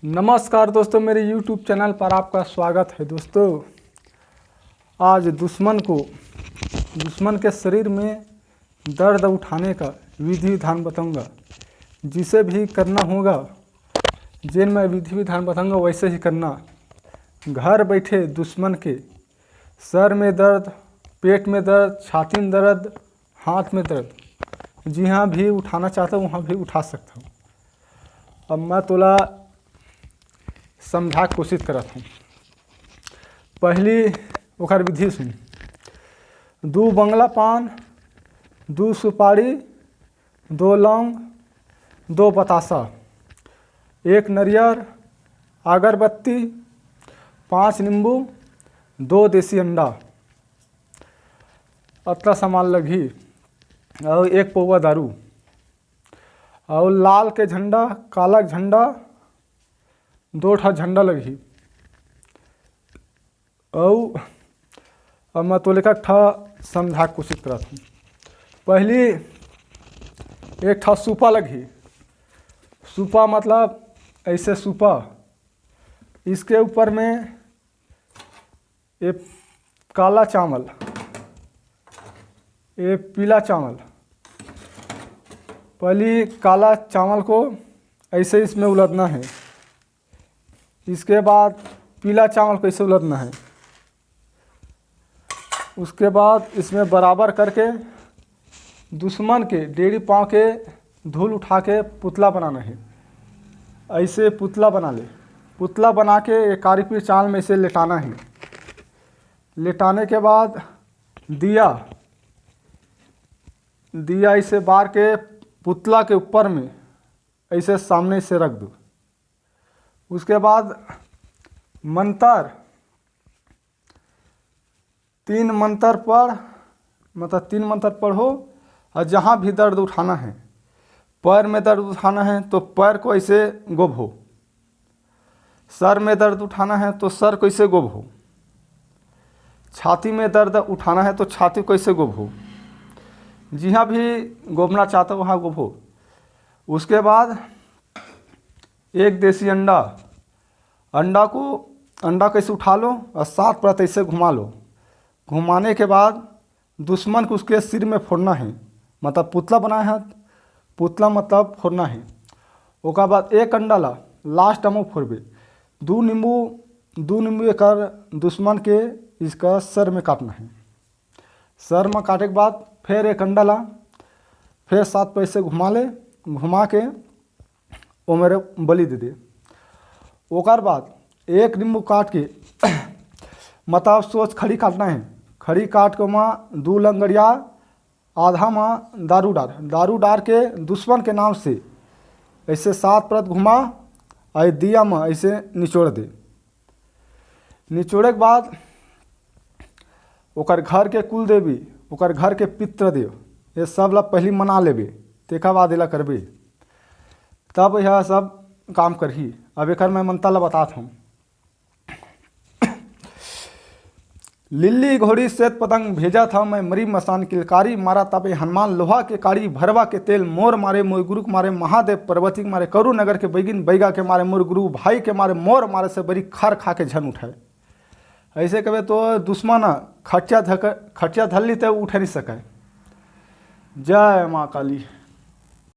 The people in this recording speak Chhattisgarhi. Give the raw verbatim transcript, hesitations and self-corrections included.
नमस्कार दोस्तों, मेरे YouTube चैनल पर आपका स्वागत है। दोस्तों, आज दुश्मन को, दुश्मन के शरीर में दर्द उठाने का विधि विधान बताऊंगा। जिसे भी करना होगा, जेन मैं विधि विधान बताऊंगा, वैसे ही करना। घर बैठे दुश्मन के सर में दर्द, पेट में दर्द, छाती में दर्द, हाथ में दर्द, जिहाँ भी उठाना चाहता हूँ, वहाँ भी उठा सकता हूँ। अब मैं तोला समझा के कोशिश करत हूँ। पहली ओकर विधि सुन। दू बंगला पान, दू सुपारी, दो लौंग, दो बतासा, एक नरियर, अगरबत्ती, पाँच नींबू, दो देसी अंडा, अतका सामान लगही। और एक पौवा दारू, और लाल के झंडा, काला के झंडा, दो ठा झंडा लगही। और अब मैं तोले का ठा समझा के कोशिश करत हूँ। पहली एक ठा सूपा लगही। सूपा मतलब ऐसे सूपा, इसके ऊपर में ये काला चावल, ये पीला चावल। पहली काला चावल को ऐसे इसमें उलदना है। इसके बाद पीला चावल को ऐसे उलदना है। उसके बाद इसमें बराबर करके दुश्मन के डेढ़ी पाँव के धूल उठा के पुतला बनाना है। ऐसे पुतला बना ले। पुतला बना के एक कारी पीर चावल में इसे लेटाना है। लेटाने के बाद दिया, दिया इसे बार के पुतला के ऊपर में ऐसे सामने से रख दो। उसके बाद मंत्र, तीन मंत्र पढ़, मतलब तीन मंत्र पढ़ो, और जहाँ भी दर्द उठाना है, पैर में दर्द उठाना है तो पैर को ऐसे गोभो, सर में दर्द उठाना है तो सर को ऐसे गोभो, छाती में दर्द उठाना है तो छाती को ऐसे गोभो, जहाँ भी गोभना चाहता हो वहाँ गोभो। उसके बाद एक देसी अंडा, अंडा को, अंडा को ऐसे उठा लो और सात परत ऐसे घुमा लो। घुमाने के बाद दुश्मन को उसके सिर में फोड़ना है, मतलब पुतला बनाए हैं, पुतला मतलब फोड़ना है। ओकर बाद एक अंडा ला लास्ट में फोड़बे, दू नींबू, दू नींबू एकर दुश्मन के इसका सर में काटना है। सर में काटे के बाद फिर एक अंडा ला, फिर सात परत ऐसे घुमा ले, घुमा के ओ मेरे बलि दे दे। ओकर बाद एक नींबू काट के मतलब सोच खड़ी काटना है, खड़ी काट के ओमा दू लंगड़िया, आधा मा दारू डार, दारू डार के दुश्मन के नाम से ऐसे सात परत घुमा, और दिया में ऐसे निचोड़ दे। निचोड़े के बाद ओकर घर के कुल देवी, ओकर घर के पितृ देव, ये सब ला पहली मना लेबे, तेकर बाद एला करबे, तब यह सब काम करही। अब एकर मैं मंत्र ला बतात हूँ। लिल्ली घोड़ी श्वेत पतंग भेजा था मैं मरी मसान किलकारी मारा तबे हनुमान लोहा के काड़ी भरवा के तेल मोर मारे मोर गुरु के मारे महादेव पार्वती के मारे करुनगर के बैगिन बैगा के मारे मोर गुरु भाई के मारे मोर मारे से बरी खर खा के झन उठाए। ऐसे कबे तो दुश्मन खटिया धक खटिया धल्ली ते उठे नहीं सके। जय माँ काली।